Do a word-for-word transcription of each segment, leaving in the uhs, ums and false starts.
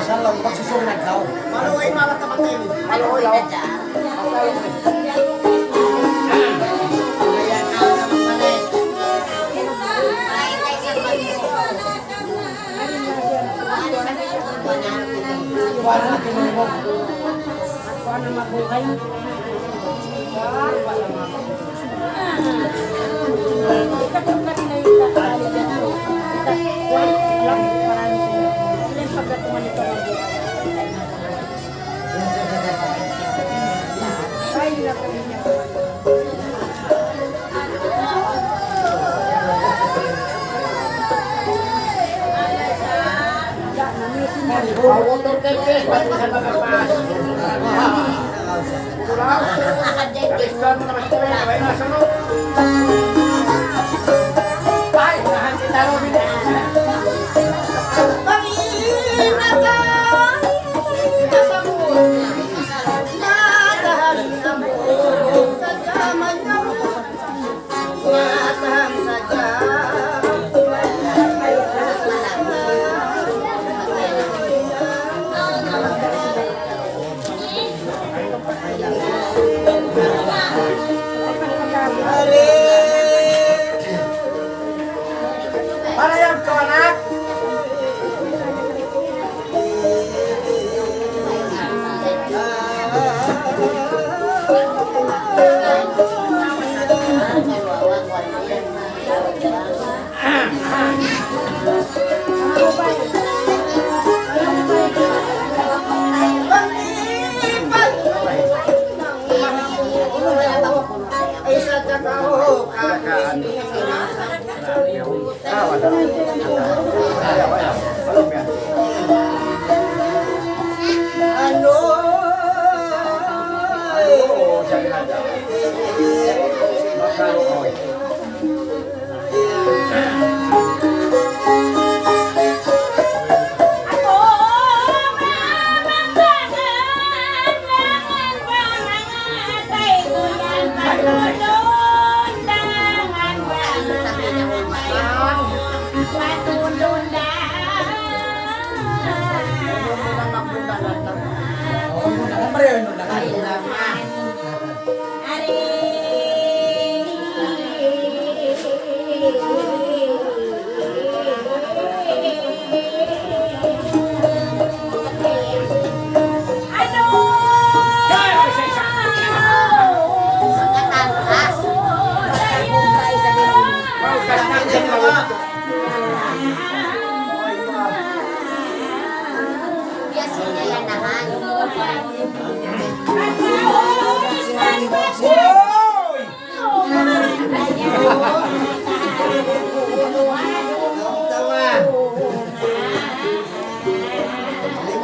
Asal lang pagsusunod daw. Maluoy, mama, kapatid. Maluoy, oh. Kuha na, tinuloy mo. Kuha na, mabuhay. Panayam kaw, anak.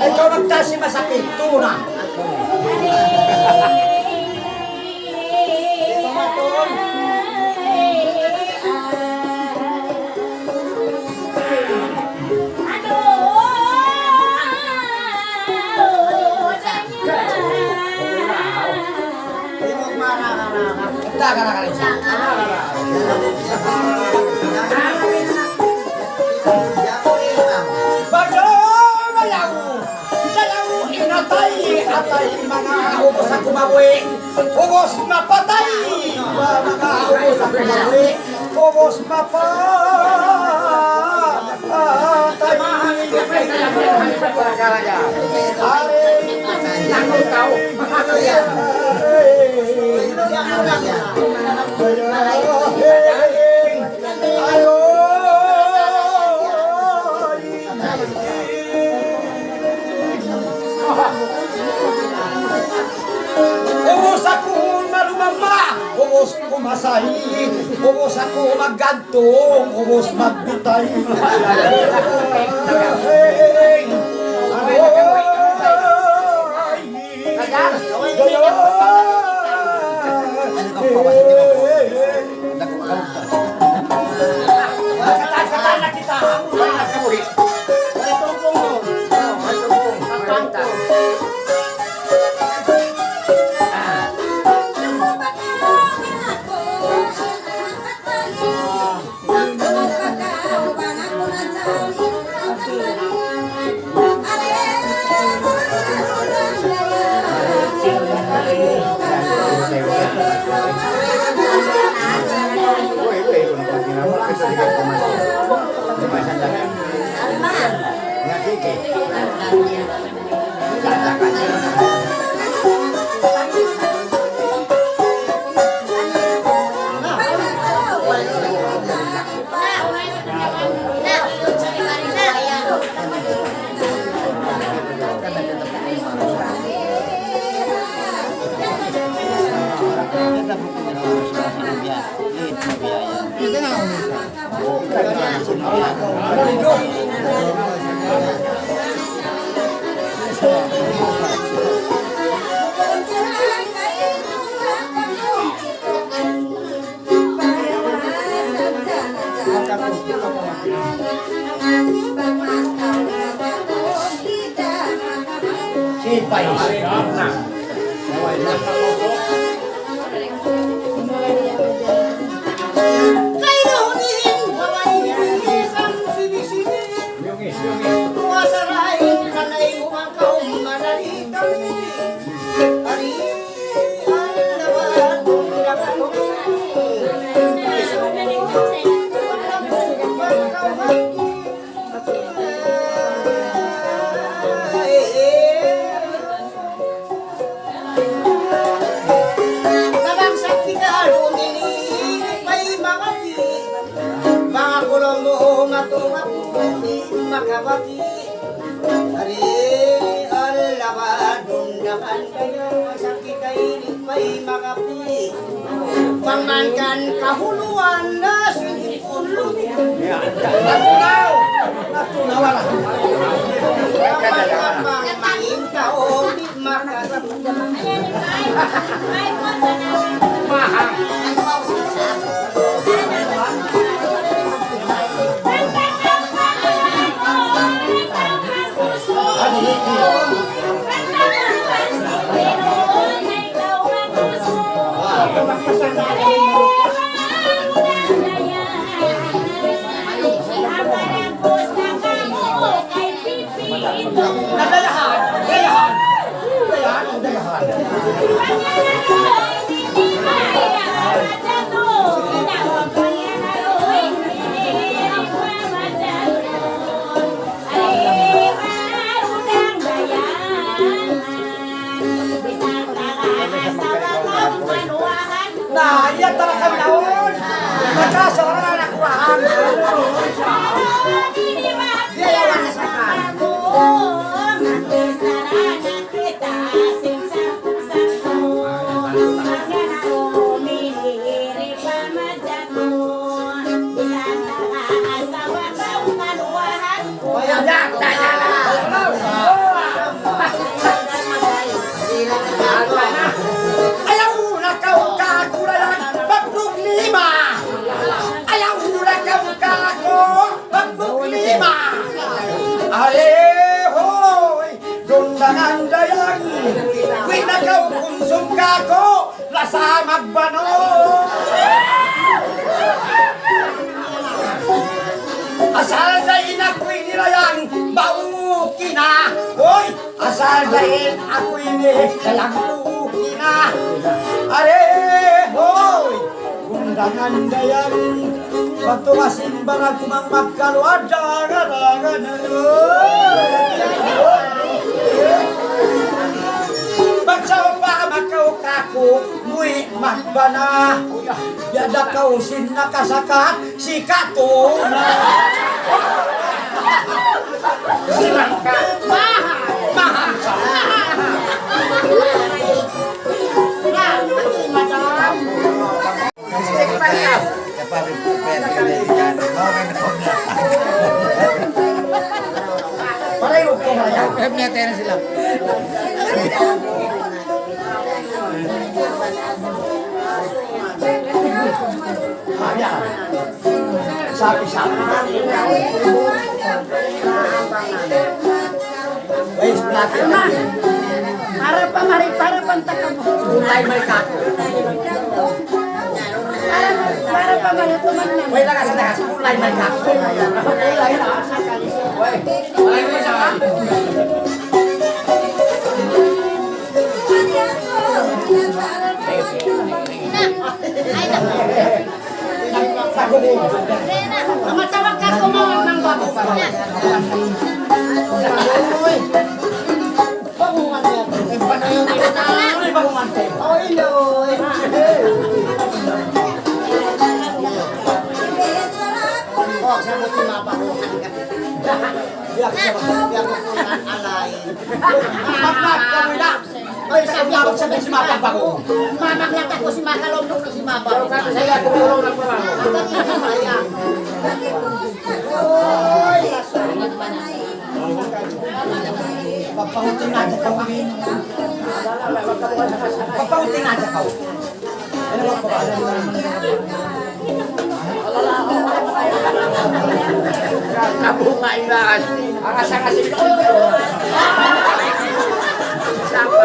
Ikaw nagtasi masakit, tuna. Bagaimana yau? Sayaw in atay, atay manga ubus aku mabuhi'. Ubus mapatay, manga ubus aku mabuhi'. Ubus mapatay. Ari. Ubus aku malumamma, ubus ku masahi, ubus aku maggantung, ubus magbitay. Makabati. Ari, Allah, badun naman kayo, sakit ay di pa'y makapi. Pangangkan kahuluan na singkulu. Natunaw. Natunaw, wala. Pangangkan mangin ka, o, di makapi. Nadayahan, dayahan, dayahan, dayahan. Na, iya talaga naon. Maka seorang anak Quran. Dia yang mana sekarang? Ayaw na kaw kaku dayan pagproblema. Ayaw na kaw kaku pagproblema. Ay, hoy, dundangan dayan. Kuy na kaw kunsum kaku. Lasa magbanu. Asal da in aku ini dayan bau kina. Hoy, asal da in aku ini dayan bau kina. Are, hoy, undangan dayan. Patuwa sin baraku mang magkaluar dagan-dagan. Pagsaupa makaw kaku, muwi' magbana. Yada kaw sin nakasakat, sikatu na. Simangka. Maha. Maha. Maha. Madam. Pareho ko kaya. Ayan. Sabi-sabi. Guys, plato. Para pa mari, para pa ang takam. Kulay may kako. Para, para pa mari, tuman na. Way, lakas, lakas. Kulay may kako. Kulay na. Way, kulay may kako. Ay, naku. Tawag ka kung mawag ng bago. Uy! Bangungan niya. Ay, paano yun? Ay, bangungan tayo. Oh, hello. Oh, sa mo si Mapa ko. Biyak siya, biyak ko sa alay. Magmag kami na. Ay, sa biyak ko sa si Mapa ko. Mamaglat ako si Maka, lomlok si Mapa. Kaya tumulong na pala. Kaya. Oy. Papahutin na siya, papahutin. Papahutin na siya, papahutin. Kabunga ilan. Ang asang-asing. Sapa?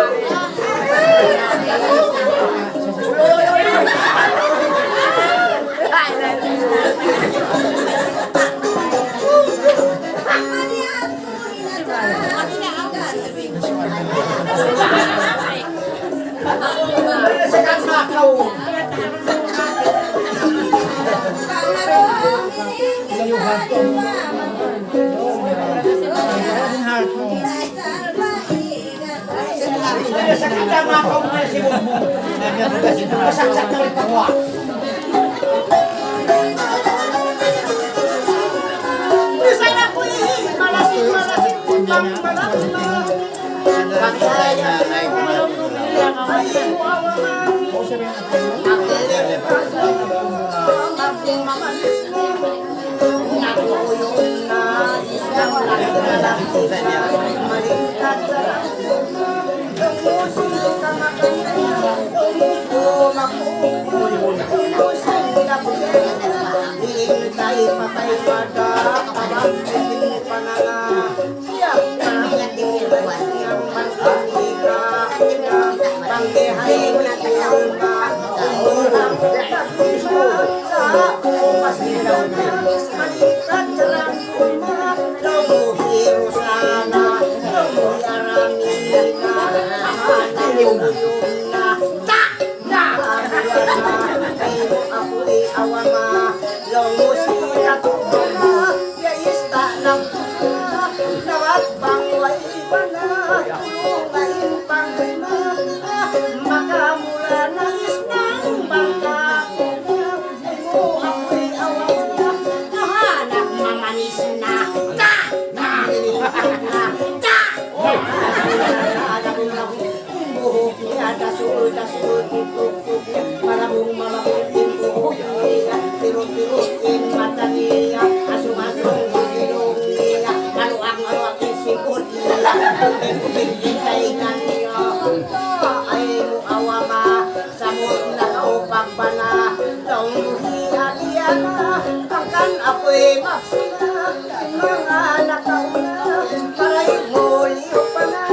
Samud na kaw pagbana, laung mu hi Adiyana, hangkan akuy maksina, manga anak kaw na, paray mu liyu pa na,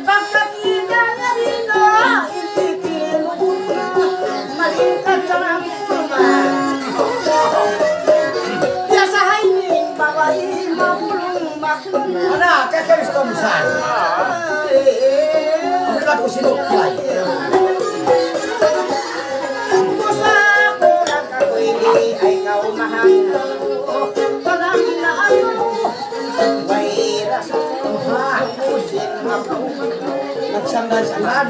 pagkakita na rin na, intikin mu na, malingkat ka ng tuman. Yasahay ni babayi, mabulong Ana, kay Kristo misan. Ang iba ko sinukay. Nagsanggal-sanggal.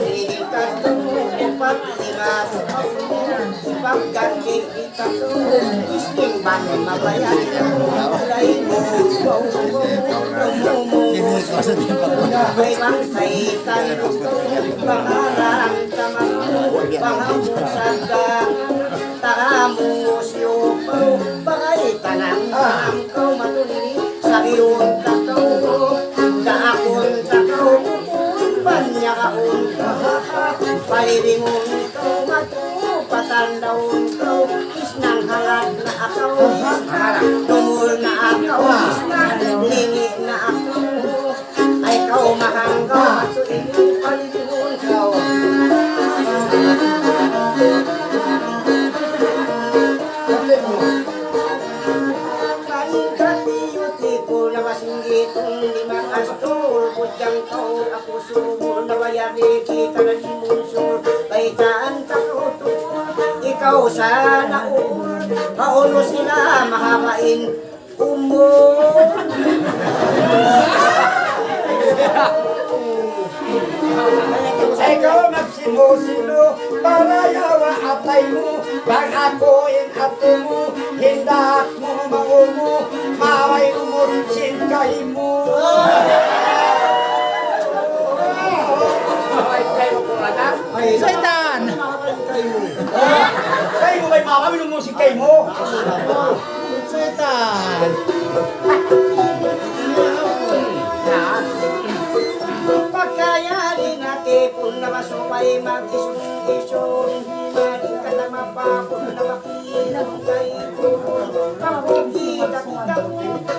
Pagganti. Palibingun kaw matu, patandaun kaw, isnan halad na akaw, dumul na akaw, isnan lingi na akaw. Ay kaw mahanggaw, matu ini palibingun kaw. Maringkat iyuti ku na masinggitun lima kastul, kujang kaw aku Sumul na bayari kita na di munsur, baytaan ta kaw tu. Ikaw sana ul, maunu sila mahabain umur. Ikaw magsimu-simu, para yawa atay mu, bang aku in ate mu, hinda mu maumu, maway umur sin kaymu. Ay, kaymu ku anak. Ay, saitan. Kaymu bay mama, minum mu sin kaymu. Saitan. Pagkayari na tipun na masubay mag-isung-isung, himari ka na mapapun na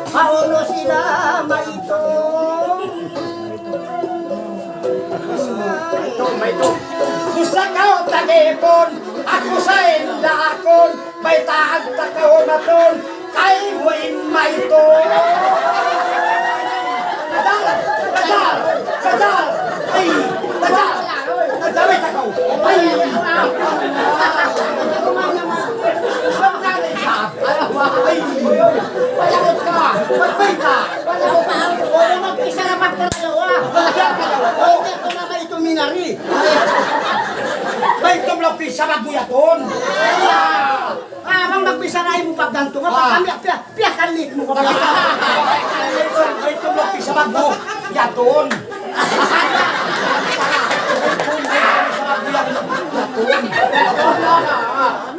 Maunu sila maitung. Maitung, maitung. Usa kaw tagipun, aku sa inda akun, baytaan ta kaw matun, kaymu in maitung. Dajjal! Dajjal! Dajjal! Ay! Dajjal! Dajjal, bayta kaw! Ay! Ay! Ay! Ay! Magbayta! Wala' magpisa na magkarayawa. Wala' karayawa. Wala' ko na may tuminari. Bayta mu lang pisa magbuyatun. Ah, bang magpisa na imu paggantung, ah, pagkami, ah, piya, piya kalit mu ka. Ay, ito, ito, magpisa magbu-, yatun.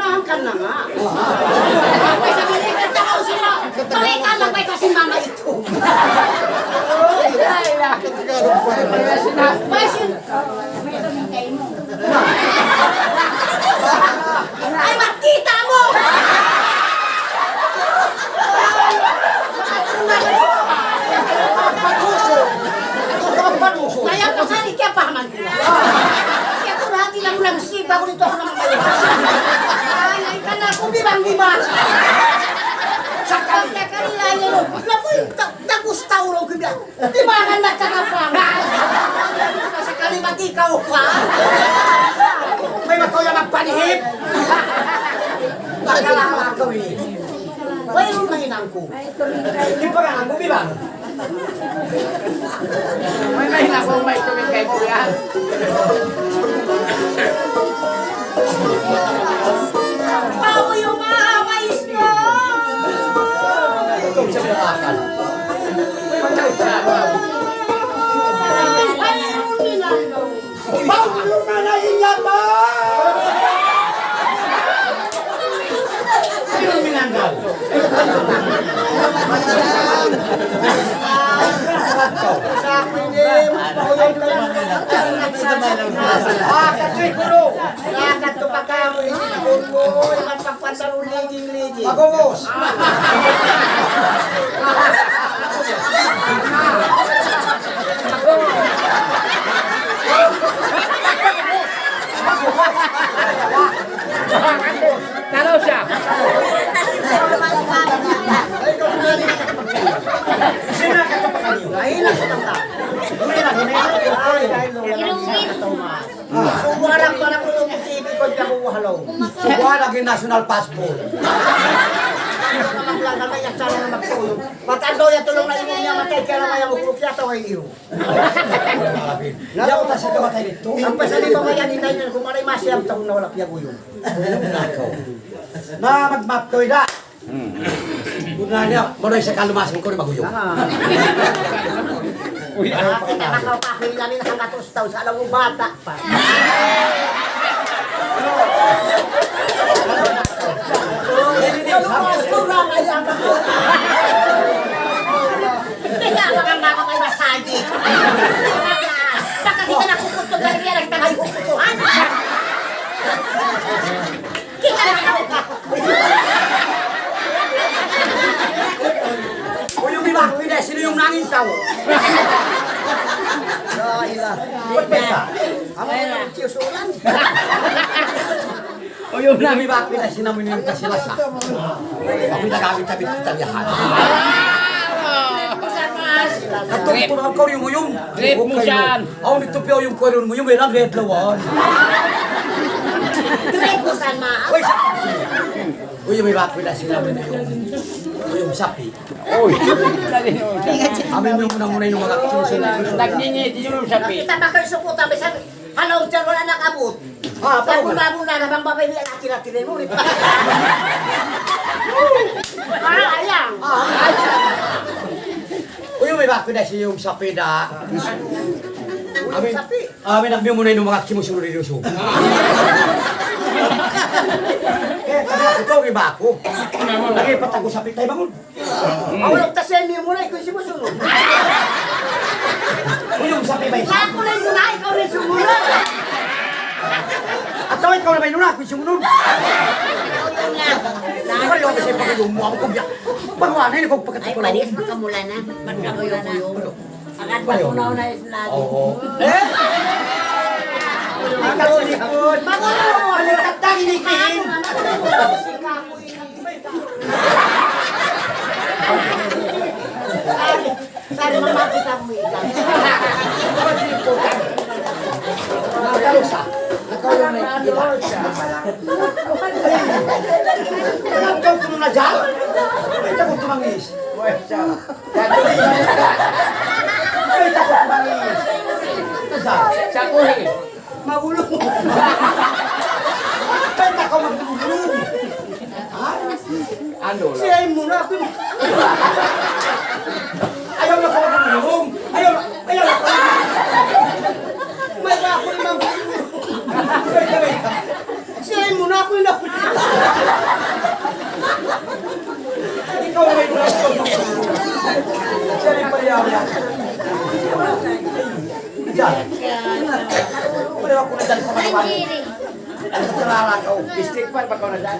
Nahan ka na nga. Pagka sa mga ikataw sila, balikan lang kayo kasi mama ito. Ay, ay, ay. Ay, sin- Ay, magkita' mu! Paduso! Paduso! Kaya pasal kaya pahaman ko na. Kaya ko na, tilang lang sipa ko dito, ako naman kayo. Ay, ay, ka na, kung di bang di ba? Sa kanya. Sa kanya, yun. Naku, yung ta-, tagus tauro ko biya. Di ba nga nagkakapang? Sakali ba di ka upa? May matuya magpanihip? Nakalala ko eh. Wala yung mahinang ko. Di pa nga ang bumilang. May mahinang ko, may tumingkay ko yan. Pao yung mga mais ko! Pao yung mga ingat, ah! Sino minanggal? Sa akin eh, mas pao yung kanya. Ah, katoy kulo. Lahat ito pagkaroon, hindi na kulo, iba't pagpantalon, liging-liging. Magubos. Tanaw siya. Sino ang katapakan niyo? Ay, lang sa mata. Ay, lang, ay, lang. So, warang para ko yung T V ko, diyan ko halaw. Kuha lagi national passport. Maglaga na yan, sana na magtulog. Matando yan, tulong na imo niya, matay, kaya naman yung ukrok, kaya tawag iyo. Yaw, kasi kamatay nito. Ang pasal ito, kaya ni Nay, kung maray masiyam, taon na wala piyaguyong. Na, magmap ko, ida. Muna niya, muna sa kalumasan ko rin maguyong. Ah. Uy, ah, kita na ka pa, kung ilamin na hanggatos tau sa alam mo, bata pa. Kalumas ko na, kaya ako. Kaya mga mga may masagi. Baka di ka nakukutog, kaya nagtangay kukutuhan. Kita na ka. Uy, yung iba, pwede, sino yung nangin tao? La ilaha. Ba't ba ito? Ang mga nangin tiyusulan. Uy, yung iba, pwede, sino yung kasilasa? Ang pinagamit-gamit kita niya, ha? At tungkol ang kaw yung uyong. Trip mo siyan. Aw, nito piyaw yung kuwero mo, yung may lang red lawan. Trip mo sana. Uy, sa-, uy, may bakit na sila mo yung, yung sapi. Uy. Amin yung muna-muna yung mga kusunod. Nagningi, di yung sapi. Kita ba kayo sukutan? Bisan, halaw dyan, wala nakabot. Ah, babo na, babo na, nabang babay niya, laki-laki na yun. Ah, ayang. Ah, ayang. Uy, may bakit na siya yung sapi da. Amin. Sapi. Ah, may nagbiyo mo na yung mga kimusunod dito, so. Eh, tabi ako to, iba ako. Lagi pa tago sa pitay, bangun. Ako lang, tas yan, may muna, ikaw simusunod. Uy, yung sapi ba isa? Ako lang muna, ikaw rin sumunod. At tawag ikaw na ba yun, ako yung sumunod? Ikaw yung kasi pag-inom mo, ako kung biya-, pagwanay, ikaw pagkatipon ako. Ay, panis, makamula na. Magkabuyo-buyo. Agad na una-una is lagi. Oo. Eh? Ang kasulikod. Ang katang inikin. Sari, mama kita mo ikan. Nakalusa. Nakalusa na yung ikan. Ay, nakalusa na dyan. Ay, takot tumangis. Ay, takot mangis. Sa kuhi. Magulong. Ay, takot magulong. Ha? Ano? Siya yung muna ako. Ayaw na ko magulong. Ayaw na. Ayaw na. Ikaw na may gusto. Siya rin pareho yan. Diyan. Pareho ako na dyan sa mga. Ano sa tarara ka, oh? District pa, pagkaw na dyan.